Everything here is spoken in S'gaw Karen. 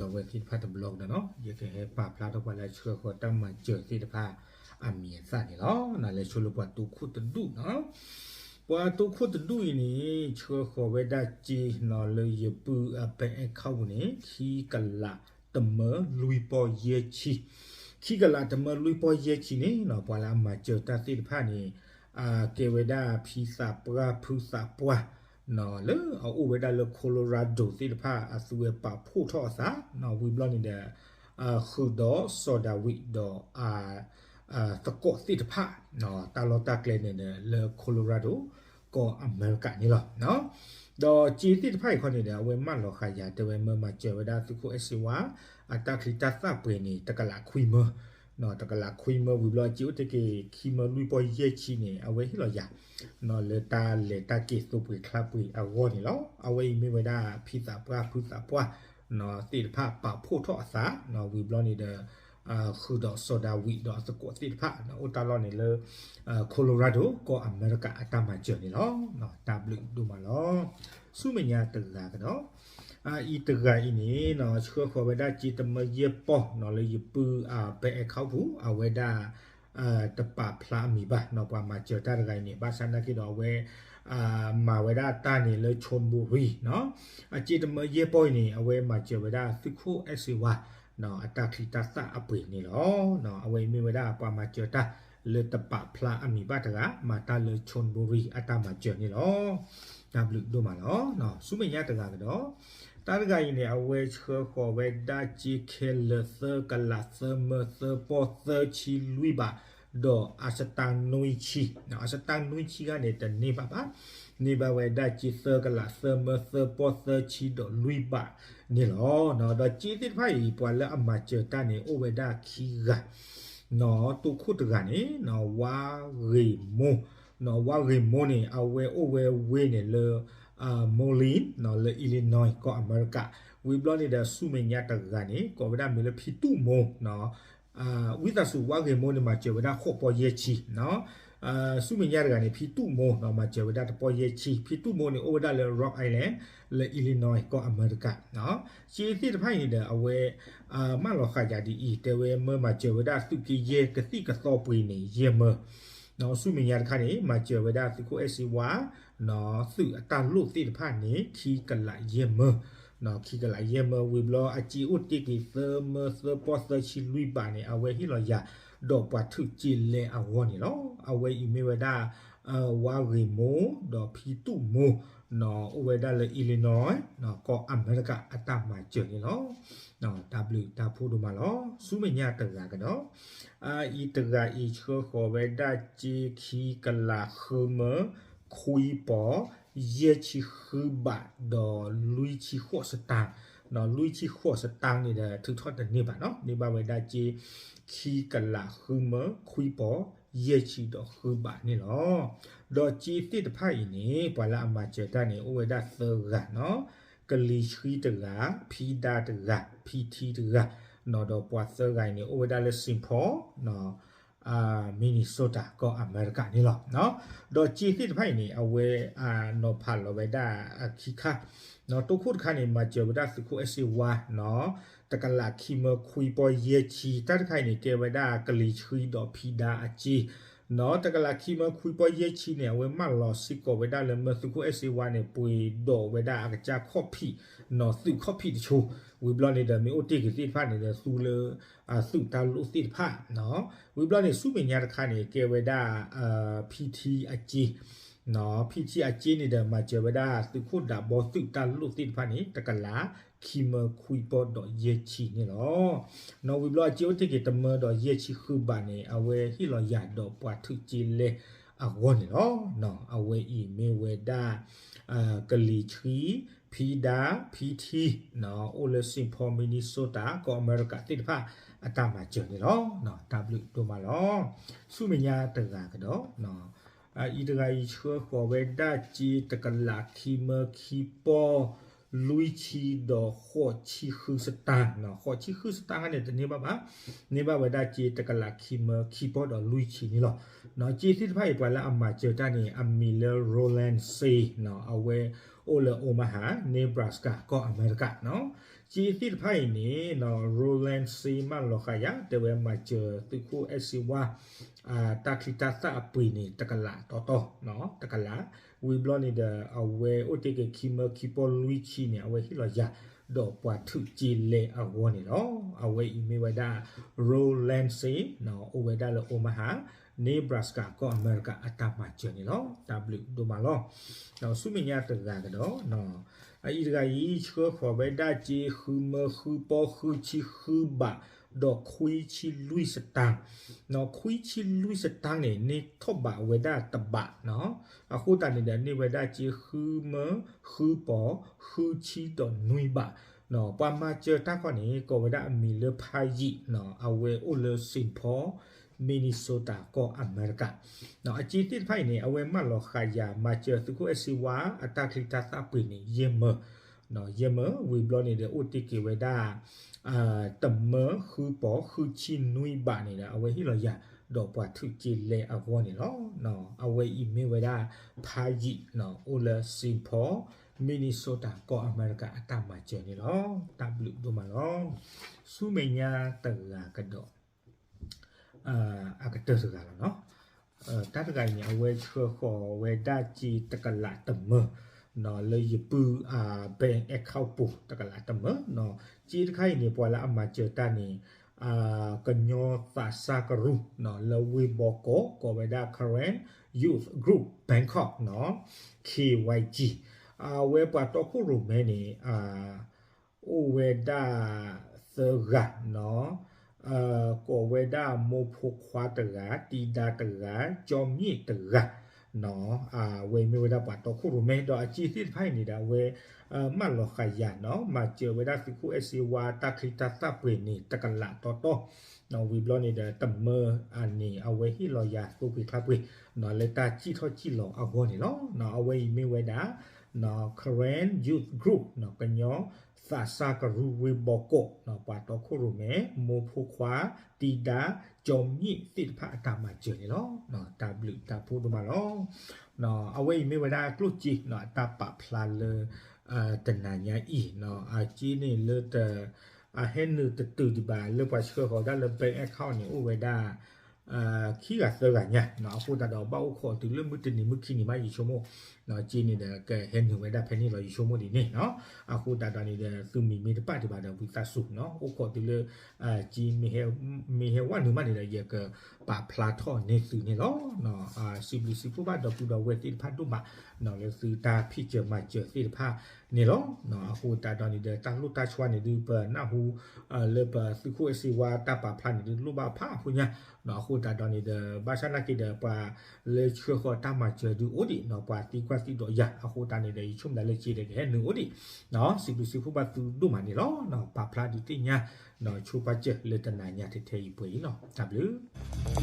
ဒီပုၢ်ဝဲၢ်သ့ၣ်တဖၣ်တဘျီကဒီးနီၤ, ယကဟဲပာ်ဖျါထီၣ်ပှၤလၢဆှၢဃီၤတၢ်မၤစၢၤသ့ၣ်တဖၣ်အမံၤအသၣ်န့ၣ်လီၤ. လဲၤဆိလၢပှၤတိခိၣ်တဒူၣ်နီၤ, ပှၤတိခိၣ်တဒူၣ်အံၤန့ၣ် ဆှၢဃီၤဝဲဒၣ်စ့နီၤ လၢယပုၢ်အ bank account ပူၤန့ၣ် ခံကလးတမၢလွံၢ်ပီၢ်ယဲၢ်ဆံ, ခံကလးတမၢလွံၢ်ပီၢ်ယဲၢ်ဆံန့ၣ်နီၤ ပှၤလၢအမၤစၢၤတၢ်သ့ၣ်တဖၣ်န့ၣ် ကဲဝဲဒၣ်ဖံသးပှၢ်ဖုသးပှၢ် လၢအအိၣ်ဝဲဒၣ်လၢ Colorado သ့ၣ်တဖၣ် အသုဝဲပာ်ဖှိၣ်ထီၣ်အသး ဝံၤဘျီန့ၣ်ဒီး ဃုာ်ဒီးစီၤဒၤဝံးဒီး သကိးသ့ၣ်တဖၣ် တၢ်လီၢ်တၢ်ကျဲန့ၣ်ဒီး လၢ Colorado ကီၢ်အမဲရကၤန့ၣ်လီၤ. ဒီးစ့သ့ၣ်တဖၣ်အံၤခီန့ၣ်ဒီး အဝဲမၢလီၤဃာ်ယၤ တဲဝဲမၢမၤစၢၤဝဲဒၣ်သုးခိၣ်အဲၣ်စ့ဝါ အတၢ်ချံတၢ်သၣ်ပှဲၤန့ၣ် တကလးခွံမၢ တကလးခွံမၢဝံၤဘျီ စ့အိၣ်တ့ၢ်က့ၤခံမၢလွံၢ်ပီၢ်ယဲၢ်ဆံန့ၣ် အဝဲဟ့ၣ်လီၤယၤ လၢတၢ်လဲၤတၢ်က့ၤသိပှ့ၤချါပှ့ၤအဂီၢ်န့ၣ်လီၤ. အဝဲအံၤမ့ၢ်ဝဲဒၣ်ဖံသးပှၢ်ဖုသးပှၢ် သ့ၣ်တဖၣ်ပာ်ဖှိၣ်ထီၣ်အသး ဝံၤဘျီန့ၣ်ဒီး ဃုာ်ဒီးစီၤဒၤဝံးဒီးအသကိးသ့ၣ်တဖၣ် အိၣ်တၢ်လီၢ်န့ၣ်လၢ Colorado ကီၢ်အမဲရကၤအတၢ်မၤစၢၤန့ၣ်လီၤ. တၢ်ဘျုးဒိၣ်မးလီၤ. ဆူမဲာ်ညါတဂၤကဒီး အအံၤတဂၤအံၤန့ၣ် ဆှၢဃီၤဝဲဒၣ်စ့တမၢယဲၢ်ပီၢ်နီၤ လၢယပုၢ်အ bank account ပူၤ အဝဲဒၣ် တပာ်ဖျါအမံၤဘၣ်နီၤ ပှၤမၤစၢၤတၢ်တဂၤအံၤန့ၣ် ဘၣ်ဆၣ်နာ်က့ဒီးအဝဲ မၤဝဲဒၣ်တၢ်န့ၣ်လၢ Chonburi နီၤ အစ့တမၢယဲၢ်ပီၢ်အံၤန့ၣ် အဝဲမၤစၢၤဝဲဒၣ်သုးခိၣ်အဲၣ်စ့ဝါ အတၢ်ချံတၢ်သၣ်အပှ့ၤန့ၣ်လီၤ. အဝဲအံၤမ့ၢ်ဝဲဒၣ်ပှၤမၤစၢၤတၢ်လၢတပာ်ဖျါအမံၤဘၣ်တဂၤ မၤတၢ်လၢ Chonburi အတၢ်မၤစၢၤန့ၣ်လီၤ. တၢ်ဘျုးဒိၣ်မးလီၤ. ဆူမဲာ်ညါတဂၤကဒီး တၢ်တဂၤအံၤန့ၣ် အဝဲဆှၢဃီၤဝဲဒၣ်စ့ခဲလၢာ် သၢကလးသၢမၢသၢပီၢ်သၢဆံလွံၢ်ဘး ဒီးအစတၢ်နွံဆံ အစတၢ်နွံဆံခါန့ၣ် တန့ၢ်ဘၣ်ဘၣ် န့ၢ်ဘၣ်ဝဲဒၣ်စ့သၢကလးသၢမၢသၢပီၢ်သၢဆံဒီးလွံၢ်ဘးန့ၣ်လီၤ. ဒီးစ့သ့ၣ်တဖၣ်အံၤ ပှၤလၢအမၤစၢၤတၢ်န့ၣ် အိၣ်ဝဲဒၣ်ခံဂၤ နီၤ တိခိၣ်တဂၤန့ၣ် နီၤ ဝါဂ့ၤမိၢ် နီၤ ဝါဂ့ၤမိၢ်န့ၣ် အဝဲအိၣ်ဝဲဝ့ၢ်န့ၣ်လၢ Moline နီၤ လၢ Illinois ကီၢ်အမဲရကၤ ဝံၤဘျီန့ၣ်ဒီး ဆူမဲာ်ညါတဂၤန့ၣ် ကိးဝဲဒၣ်မ့ၢ်လၢဖံတူၣ်မိၢ် နီၤ ဝံသးစူၤ ဝါဂ့ၤမိၢ်န့ၣ် မၤစၢၤဝဲဒၣ်ဃိးပီၢ်ယဲၢ်ဆံ နီၤ ဆူမဲာ်ညါတဂၤန့ၣ် ဖံတူၣ်မိၢ် နီၤ မၤစၢၤဝဲဒၣ်တပီၢ်ယဲၢ်ဆံ ဖံတူၣ်မိၢ်န့ၣ် အိၣ်ဝဲဒၣ်လၢ Rock Island လၢ Illinois ကီၢ်အမဲရကၤ နီၤ စ့သ့ၣ်တဖၣ်အံၤန့ၣ်ဒီး အဝဲ မၢလီၤဃာ်ယၤဒ်အံၤ တဲဝဲမၢမၤစၢၤဝဲဒၣ်သုးက့ယဲၢ်ကသံၣ်ကသီပှ့ၤန့ၣ် ယဲၢ်မၢ နီၤ ဆူမဲာ်ညါတခါန့ၣ် မၤစၢၤဝဲဒၣ်သုးခိၣ်အဲၣ်စ့ဝါ နီၤ သုးအတၢ်လိၣ်သ့ၣ်တဖၣ်န့ၣ် ခံကလးယဲၢ်မၢ နီၤ ခံကလးယဲၢ်မၢ ဝံၤဘျီအစ့အိၣ်တ့ၢ်က့ၤသၢမၢသၢပီၢ်သၢဆံလွံၢ်ဘးန့ၣ် အဝဲဟ့ၣ်လီၤယၤ ဒီးပှၤထုးက့လဲအဂီၢ်န့ၣ်လီၤ. အဝဲအံၤမ့ၢ်ဝဲဒၣ် ဝါဂ့ၤမိၢ် ဒီးဖံတူၣ်မိၢ် နီၤ အိၣ်ဝဲဒၣ်လၢ Illinois နီၤ ကီၢ်အမဲရကၤအတၢ်မၤစၢၤန့ၣ်လီၤ. တၢ်ဘျုးတၢ်ဖှိၣ်ဒိၣ်မးလီၤ. ဆူမဲာ်ညါတဂၤကဒီး အအံၤတဂၤအံၤဆှၢဃီၤဝဲဒၣ်စ့ခံကလးဃုမၢ ခွံပီၢ် ယဲၢ်ဆံဃုဘး ဒီးလွံၢ်ဆံဃိးစတၢ် နီၤ လွံၢ်ဆံဃိးစတၢ်န့ၣ်ဒီး ထုးထီၣ်တန့ၢ်ဘၣ်နီၤ န့ၢ်ဘၣ်ဝဲဒၣ်စ့ ခံကလးဃုမၢ ခွံပီၢ် ယဲၢ်ဆံဒီးဃုဘးန့ၣ်လီၤ. ဒီးစ့သ့ၣ်တဖၣ်အံၤန့ၣ် ပှၤလၢအမၤစၢၤတၢ်န့ၣ် အိၣ်ဝဲဒၣ်သၢဂၤနီၤ ကလံၤဆှံတဂၤ ဖံဒါတဂၤ ဖံထံတဂၤ နီၤ ဒီးပှၤသၢဂၤအံၤန့ၣ် အိၣ်ဝဲဒၣ်လၢ Saint Paul နီၤ Minnesota ကီၢ်အမဲရကၤန့ၣ်လီၤ. ဒီးစ့သ့ၣ်တဖၣ်အံၤန့ၣ် အဝဲ နီၤဖးလီၤဝဲဒၣ်အခံခါ နီၤ တိခိၣ်တခါန့ၣ် မၤစၢၤဝဲဒၣ်သုးခိၣ်အဲၣ်စ့ဝါ နီၤ တကလးခံမၢခွံပီၢ်ယဲၢ်ဆံ တၢ်တခါအံၤန့ၣ် ကဲဝဲဒၣ်ကလံၤဆှံဒီးဖံဒါအစ့ နီၤ တကလးခံမၢခွံပီၢ်ယဲၢ်ဆံန့ၣ် အဝဲမၢလီၤစ့ၢ်ကီးဝဲဒၣ်လၢမၢသုးခိၣ်အဲၣ်စ့ဝါန့ၣ် ပှ့ၤဒိးဝဲဒၣ်အကစၢ်ခီၣ်ဖံး နီၤ သုးခီၣ်ဖံးတဆိ ဝံၤဘျီန့ၣ်ဒီး မ့ၢ်အိၣ်တ့ၢ်က့ၤသ့ၣ်တဖၣ်န့ၣ်ဒီး သူလၢ သုးတၢ်လိၣ်သ့ၣ်တဖၣ် နီၤ ဝံၤဘျီန့ၣ် ဆူမဲာ်ညါတခါန့ၣ် ကဲဝဲဒၣ် ဖံထံအစ့ နီၤ ဖံထံအစ့န့ၣ်ဒီး မၤစၢၤဝဲဒၣ်သုးခိၣ်ဒးဘီသုးတၢ်လိၣ်သ့ၣ်တဖၣ်န့ၣ် တကလးခံမၢခွံပီၢ်ဒီးယဲၢ်ဆံန့ၣ်လီၤ. နီၤ ဝံၤဘျီအစ့အိၣ်တ့ၢ်က့ၤတမၢဒီးယဲၢ်ဆံဃုဘးန့ၣ် အဝဲဟ့ၣ်လီၤယၤဒီးပှၤထုးက့လဲအဂီၢ်န့ၣ်လီၤ. နီၤ အဝဲအံၤမ့ၢ်ဝဲဒၣ် ကလံၤဆှံ ဖံဒါ ဖံထံ နီၤ အိၣ်လၢ Saint Paul Minnesota ကီၢ်အမဲရကၤသ့ၣ်တဖၣ်အတၢ်မၤစၢၤန့ၣ်လီၤ. တၢ်ဘျုးဒိၣ်မးလီၤ. ဆူမဲာ်ညါတဂၤကဒီး အအံၤတဂၤအံၤဆှၢဃီၤဝဲဒၣ်စ့တကလးခံမၢခံပီၢ် လွံၢ်ဆံဒီးဃိးဆံဃုစတၢ် နီၤ ဃိးဆံဃုစတၢ်န့ၣ် တန့ၢ်ဘၣ်ဘၣ် န့ၢ်ဘၣ်ဝဲဒၣ်စ့တကလးခံမၢခံပီၢ်ဒီးလွံၢ်ဆံန့ၣ်လီၤ. နီၤ စ့သ့ၣ်တဖၣ်အံၤ ပှၤလၢအမၤစၢၤတၢ်န့ၣ် အမံၤလၢ Roland Seh နီၤ အဝဲအိၣ်လၢ Omaha Nebraska ကီၢ်အမဲရကၤ နီၤ စ့သ့ၣ်တဖၣ်အံၤန့ၣ် Rowland Saint မၢလီၤဃာ်ယၤ တဲဝဲမၤစၢၤသုးခိၣ်အဲၣ်စ့ဝါ တၢ်ချံတၢ်သၣ်အပှ့ၤန့ၣ် တကလးတီတီ, တကလး, ဝံၤဘျီန့ၣ်ဒီး အဝဲအိၣ်တ့ၢ်က့ၤခံမၢခံပီလွံၢ်ဆံန့ၣ် အဝဲဟ့ၣ်လီၤယၤ ဒီးပှၤထုးက့လဲအဂီၢ်န့ၣ်လီၤ. အဝဲအံၤမ့ၢ်ဝဲဒၣ် Rowland Saint အိၣ်ဝဲဒၣ်လၢ Omaha, Nebraska ကီၢ်အမဲရကၤအတၢ်မၤစၢၤန့ၣ်လီၤ. တၢ်ဘျုးဒိၣ်မးလီၤ. ဆူမဲာ်ညါတဂၤကဒီး အအံၤတဂၤအံၤ ဆှၢဃီၤဝဲဒၣ်စ့ဃုမၢဃုပီဃုဆံဃုဘး ဒီးခွံဆံလွံၢ်စတၣ်, ခွံဆံလွံၢ်စတၣ်န့ၣ် န့ၢ်ထီၣ်ဘးဝဲဒၣ်တဘး, အဃိသတးန့ၣ်ဒီး န့ၢ်ဝဲဒၣ်စ့ဃုမၢဃုပီဃုဆံဒီးနွံဘး, ပှၤမၤစၢၤတၢ်ခီန့ၣ် ကိးဝဲဒၣ်အမံၤလၢဖါယံာ်, အဝဲအိၣ်လၢ Saint Paul, Minnesota ကီၢ်အမဲရကၤ, အစ့သ့ၣ်တဖၣ်အံၤန့ၣ် အဝဲမၢလီၤဃာ်ယၤ မၤစၢၤသုးခိၣ်အဲၣ်စ့ဝါ အတၢ်ချံတၢ်သၣ်ပှ့ၤန့ၣ် ယဲၢ်မၢ, ယဲၢ်မၢ, ဝံၤဘျီန့ၣ်ဒီး အိၣ်တ့ၢ်က့ၤဝဲဒၣ် တမၢဃုပီဃုဆံနွံဘးန့ၣ်ဒီး အဝဲဟ့ၣ်လီၤယၤ ဒီးပှၤထုးက့လဲအဂီၢ်န့ၣ်လီၤ. အဝဲအံၤမ့ၢ်ဝဲဒၣ် ဖါယံာ်, အိၣ်လၢ Saint Paul, Minnesota ကီၢ်အမဲရကၤအတၢ်မၤစၢၤန့ၣ်လီၤ. တၢ်ဘျုးဒိၣ်မးလီၤ. ဆူမဲာ်ညါတဂၤကဒီး အကတၢၢ်တဂၤလီၤ. တၢ်တဂၤအံၤန့ၣ် အဝဲဆှၢဃီၤဝဲဒၣ်စ့တကလးတမၢ လၢယပုၢ် bank account ပူၤ တကလးတမၢ, စ့တခါအံၤန့ၣ် ပှၤလၢအမၤစၢၤတၢ်န့ၣ် ကညီသးစၢ်ကရူၢ် လၢဝ့ၢ်ဘီကီး ကိးဝဲဒၣ် Karen Youth Group Bangkok, K Y G, အဝဲပှၤတီခိၣ်ရိၣ်မဲန့ၣ် အိၣ်ဝဲဒၣ်သၢဂၤ, ကိးဝဲဒၣ်မိၢ်ဖိခွါတဂၤ, တံဒါတဂၤ, ကၠီမံၣ်တဂၤ, အဝဲမ့ၢ်ဝဲဒၣ်ပှၤတီခိၣ်ရိၣ်မဲ ဒီးအစ့သ့ၣ်တဖၣ်အံၤန့ၣ်ဒီး အဝဲ မၢလီၤဃာ်ယၤနီၤ မၤစၢၤဝဲဒၣ်သုးခိၣ်အဲၣ်စ့ဝါ တၢ်ချံတၢ်သၣ်ပှ့ၤန့ၣ် တကလးတီတီ, ဝံၤဘျီန့ၣ်ဒီး တမၢန့ၣ် အဝဲဟ့ၣ်လီၤယၤသိပှ့ၤချါပှ့ၤ လၢတၢ်စံၣ်ထီၣ်စံၣ်လီၤအဂီၢ်န့ၣ်လီၤ. အဝဲအံၤမ့ၢ်ဝဲဒၣ် Karen Youth Group ကညီသးစၢ်ကရူၢ်ဝ့ၢ်ဘီကီး ပှၤတီခိၣ်ရိၣ်မဲ မိၢ်ဖိခွါ တံဒါ ကၠီမံၣ်သ့ၣ်တဖၣ်အတၢ်မၤစၢၤန့ၣ်လီၤ. တၢ်ဘျုးတၢ်ဖှိၣ်ဒိၣ်မးလီၤ. အဝဲအံၤမ့ၢ်ဝဲဒၣ်ကျိၣ်စ့ အတၢ်ပာ်ဖျါလၢ တနၤညါအံၤ အစ့န့ၣ်လၢတ အဟဲနုာ်တတုၤဒံးဘၣ် လၢပှၤဆှၢဃီၤဒၣ်လၢ bank account န့ၣ် အိၣ်ဝဲဒၣ် ခံဂၤသၢဂၤညါ, အဃိသတးဒီး ဘၣ်အိၣ်ခိးတုၤလၢမုၢ်တနံၤမုၢ်ခံနံၤမး ယဆိကမိၣ် စ့န့ၣ်ဒီး ကဟဲနုာ်ဝဲဒၣ်ဖဲန့ၣ်လီၤ ယဆိကမိၣ်ဒ်န့ၣ်နီၤ. အဃိသတးဒီးန့ၣ်ဒီး သုမံၤမ့ၢ်တပာ်ဒံးဘၣ်ဒီး ဝံသးစူၤနီၤ အိၣ်ခိးတုၤလၢ စ့ မ့ၢ်ဟဲဝဲနုာ်မးန့ၣ်ဒီး ယကပာ်ဖျါထီၣ်န့ၢ်သုန့ၣ်လီၤ. စံးဘျုးစံးဖှိၣ်ဘၣ်ဒီပုၢ်ဒီဝဲၢ်သ့ၣ်တဖၣ်ဒိၣ်မး လၢသုတၢ်ဖံးစၢၤမၤစၢၤသ့ၣ်တဖၣ်န့ၣ်လီၤ. အဃိသတးဒီးန့ၣ်ဒီး တၢ်လိၣ်တၢ်ဆှါန့ၣ်ဒုး ပနၢ်ဟူ လၢပသုးခိၣ်အဲၣ်စ့ဝါတၢ်ပာ်ဖျါန့ၣ်ဒုး လိၣ်ဘၣ်ဖးအဖိညါ, အဃိသတးဒီးန့ၣ်ဒီး ဘၣ်ဆၣ်နာ်က့ဒီး ပှၤလၢဆှၢဃီၤတၢ်မၤစၢၤဒုးအိၣ်ဒံးနီၤ ပှၤသံကွၢ်သံဒိးယၤ အဃိသတးန့ၣ်ဒီး ယဆိကမိၣ်လၢစ့ဒီးကဟဲနုာ်အိၣ်ဒံး, စံးဘျုးစံးဖှိၣ်ဘၣ်သုဒိၣ်မးန့ၣ်လီၤ. ပာ်ဖျါဒုးသ့ၣ်ညါ ဆိပာ်စၢၤလၢတနၤညါထဲထဲအံၤပှဲၤအံၤလီၤ. တၢ်ဘျုး